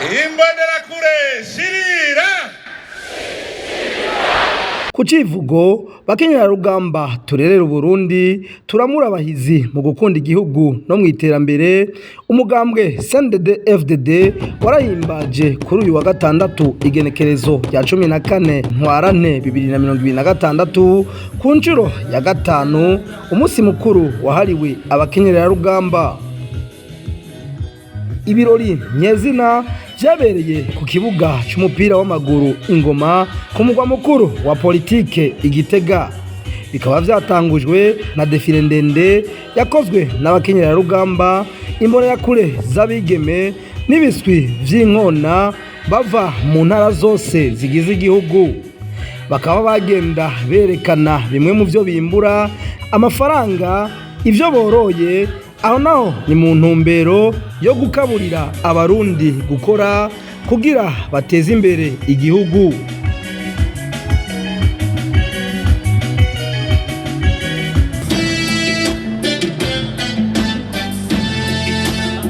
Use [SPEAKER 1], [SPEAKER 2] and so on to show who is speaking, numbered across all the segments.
[SPEAKER 1] Imbonerakure shirira.
[SPEAKER 2] Ku civugo "Bakenyerarugamba turerere Uburundi, turamura abahizi mu gukunda igihugu no mw'iterambere", umugambwe CNDD FDD warahimbaje kuri uyu wa gatandatu, igenekerezo rya 14 Ntwarante 2026, ku nshuro ya gatanu, umunsi mukuru wahariwe abakenyerarugamba. Ibirori nyezina vyabereye ku kibuga c'umupira w'amaguru Ingoma, ku mugwa mukuru wa politike Igitega, bikaba vyatangujwe na défilé ndende yakozwe n'abakenyerarugamba, imbonerakure z'abigeme n'ibiswi vy'inkona bava mu ntara zose zigize igihugu. Bakaba bagenda berekana bimwe mu vyo bimbura, amafaranga, ivyo boroye. Aho naho ni mu ntumbero yo gukaburira Abarundi gukora kugira bateze imbere igihugu.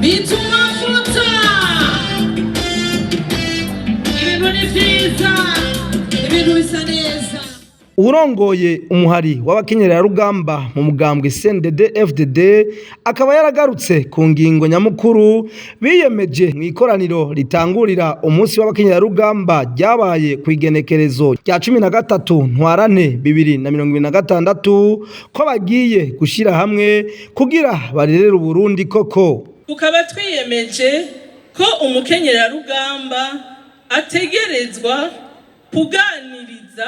[SPEAKER 3] Bituma futa ibintu ni vyiza, ibintu bisa neza.
[SPEAKER 2] Urongoye umuhari w'abakenyerarugamba mu mugambwe CNDD FDD akaba yaragarutse ku ngingo nyamukuru biyemeje mu ikoraniro ritangurira umunsi w'abakenyerarugamba ryabaye ku igenekerezo rya 13 Ntwarante 2026, ko bagiye gushyira hamwe kugira barerere Uburundi koko.
[SPEAKER 4] Tukaba twiyemeje ko umukenyerarugamba ategerezwa kuganiriza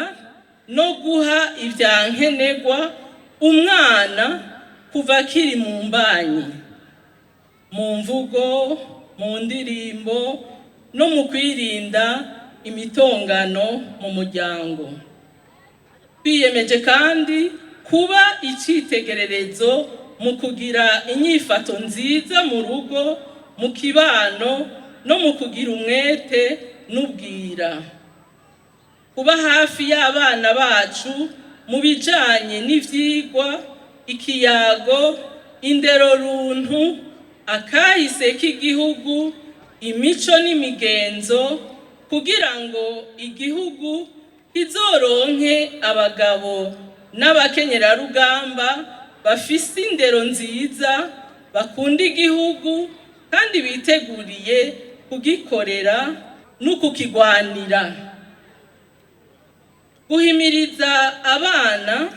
[SPEAKER 4] no guha ivyankenerwa umwana kuva akiri mu mbanyi, mu mvugo, mu ndirimbo no mu kwirinda imitongano mu muryango. Twiyemeje kandi kuba icitegererezo mu kugira inyifato nziza mu rugo, mu kibano no mu kugira umwete n'ubwira, kuba hafi y'abana bacu mu bijanye n'ivyigwa, ikiyago, indero runtu, akahise k'igihugu, imico n'imigenzo, kugira ngo igihugu kizoronke abagabo n'abakenyerarugamba bafise indero nziza, bakunda igihugu kandi biteguriye kugikorera no kukigwanira. Guhimiriza abana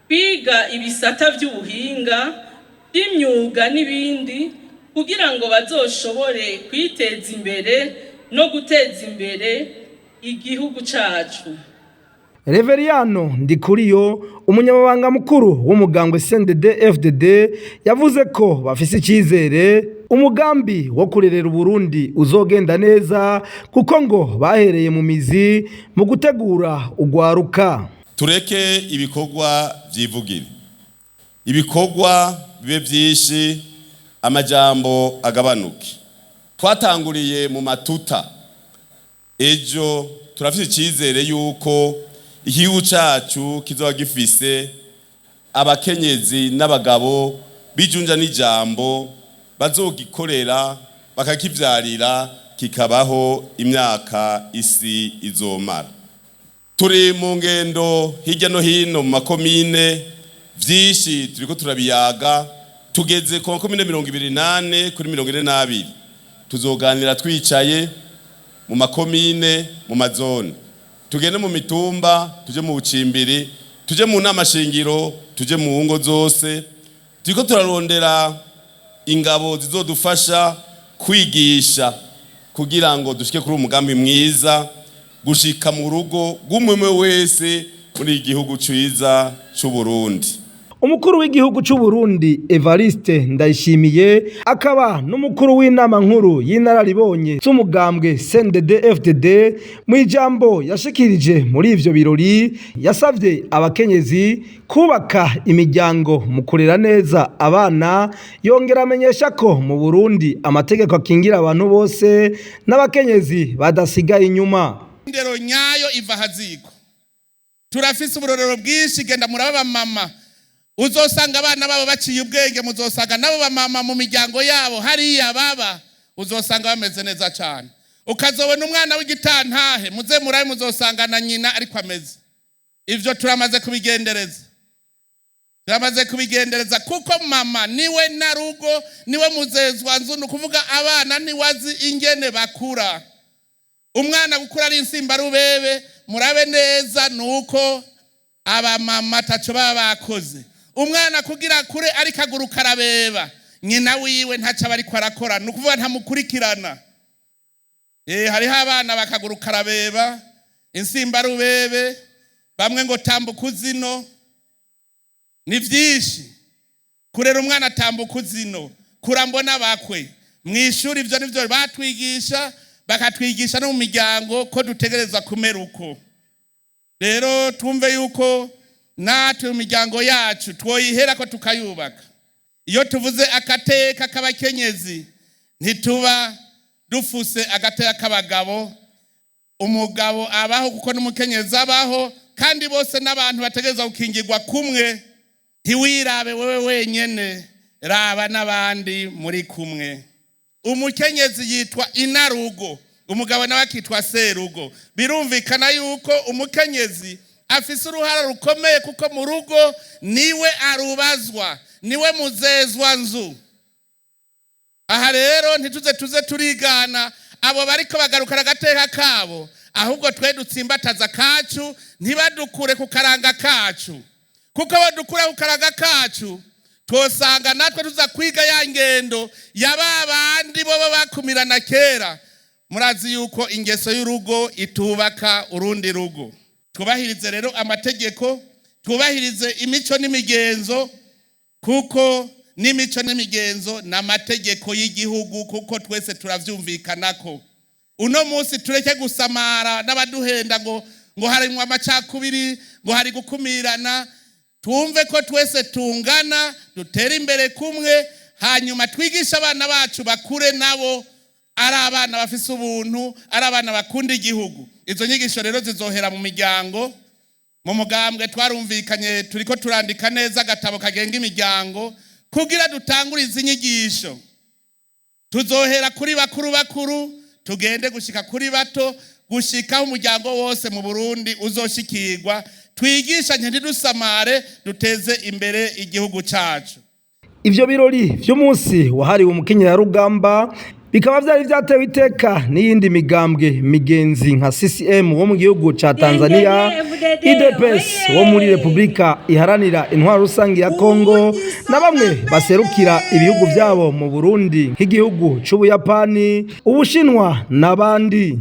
[SPEAKER 4] kwiga ibisata by'ubuhinga, by'imyuga n'ibindi, kugira ngo bazoshobore kwiteza imbere no guteza imbere igihugu cacu.
[SPEAKER 2] Reveriyano Ndikuriyo, umunyamabanga mukuru w'umugambwe CNDD FDD, yavuze ko bafise icyizere umugambi wo kurerera Uburundi uzogenda neza, kuko ngo bahereye mu mizi mu gutegura ugwaruka.
[SPEAKER 5] Tureke ibikorwa vyivugire, ibikorwa bibe byinshi, amajambo agabanuke. Twatanguriye mu matuta, ejo turafite icyizere yuko igihugu cyacu kizoba gifise abakenyezi n'abagabo bijunja n'ijambo, bazogikorera bakakivyarira, kikabaho imyaka isi izomara. Turi mu ngendo hirya no hino mu makomine, vyinshi turiko turabiyaga. Tugeze ku makomine 24 kuri 42. Tuzoganira twicaye mu makomine, mu mazone, tugende mu mitumba, tuje mu bucimbiri, tuje mu nama shingiro, tuje mu ngo zose. Turiko turarondera ingabo zizodufasha kwigisha kugira ngo dushike kuri umugambi mwiza, gushika mu rugo rw'umwe wese muri igihugu ciza c'u Burundi.
[SPEAKER 2] Umukuru w'igihugu c'u Burundi Evariste Ndayishimiye, akaba n'umukuru w'inama nkuru y'inararibonye z'umugambwe CNDD FDD, mu ijambo yashikirije muri ivyo birori yasavye abakenyezi kubaka imiryango mu kurera neza abana, yongera amenyesha ko mu Burundi amategeko akingira abantu bose, n'abakenyezi badasigaye inyuma.
[SPEAKER 1] Indero nyayo iva haziko. Turafise uburorero bwinshi. Genda muraba mama, uzosanga abana babo baciye ubwenge, muzosanga nabo bamama mu miryango yabo hariya baba, uzosanga bameze neza cyane. Ukazobona umwana w'igitantahe, muze murabe, muzosanga na nyina ariko ameze. Ivyo turamaze kubigendereza, turamaze kubigendereza, kuko mama niwe narugo, niwe muzezwa nzu. Ni ukuvuga abana niwazi ingene bakura. Umwana gukura ari insimbarubebe, murabe neza, nuko abamama taco baba bakoze. Umwana kugira kure ariko aguruka arabeba, nyina wiwe ntaco aba ariko arakora, ni ukuvuga ntamukurikirana. Hariho abana bakaguruka arabeba, insimbarubebe, bamwe ngo tambuka uzino. Ni byinshi kurera umwana atambuka uzino, kurambona bakwe mu ishuri. Ibyo nivyo batwigisha, bakatwigisha no mu miryango ko dutegereza kumera uko. Rero twumve yuko natwe mu miryango yacu twoyihera ko tukayubaka. Iyo tuvuze agateka k'abakenyezi, ntituba dufuse agateka k'abagabo. Umugabo abaho kuko n'umukenyezi abaho, kandi bose n'abantu bategereza gukingirwa kumwe. Ntiwirabe wewe wenyene, raba n'abandi muri kumwe. Umukenyezi yitwa inarugo, umugabo nawe akitwa serugo. Birumvikana yuko umukenyezi afise uruhara rukomeye, kuko mu rugo niwe arubazwa, niwe muzezwa nzu. Aha rero ntituze tuze turigana abo bariko bagarukana agateka kabo, ahubwo twe dutsimbataza kacu, ntibadukure ku karanga kacu, kuko badukura ku karanga kacu twosanga natwe tuza kwiga ya ngendo ya ba bandi bo bakumirana kera. Murazi yuko ingeso y'urugo itubaka urundi rugo. Twubahirize rero amategeko, twubahirize imico n'imigenzo, kuko n'imico n'imigenzo ni amategeko y'igihugu, kuko twese turavyumvikanako. Uno munsi tureke gusamara n'abaduhenda ngo harimwo amacakubiri, ngo hari gukumirana. Twumve ko twese tungana, dutere imbere kumwe, hanyuma twigishe abana bacu bakure nabo ari abana bafise ubuntu, ari abana bakunda igihugu. Izo nyigisho rero zizohera mu miryango. Mu mugambwe twarumvikanye, turiko turandika neza agatabo kagenga imiryango kugira dutangure izi nyigisho. Tuzohera kuri bakuru bakuru, tugende gushika kuri bato, gushikaho umuryango wose mu Burundi uzoshikirwa. Twigishanye, ntidusamare, duteze imbere igihugu cacu.
[SPEAKER 2] Ivyo birori vy'umunsi wahariwe umukenyerarugamba bikaba vyari vyatewe iteka n'iyindi migambwe migenzi nka CCM wo mu gihugu ca Tanzania, UDPS wo muri Republika Iharanira Intwaro Rusangi ya Kongo, na bamwe baserukira ibihugu vyabo mu Burundi nk'igihugu c'Ubuyapani, Ubushinwa n'abandi.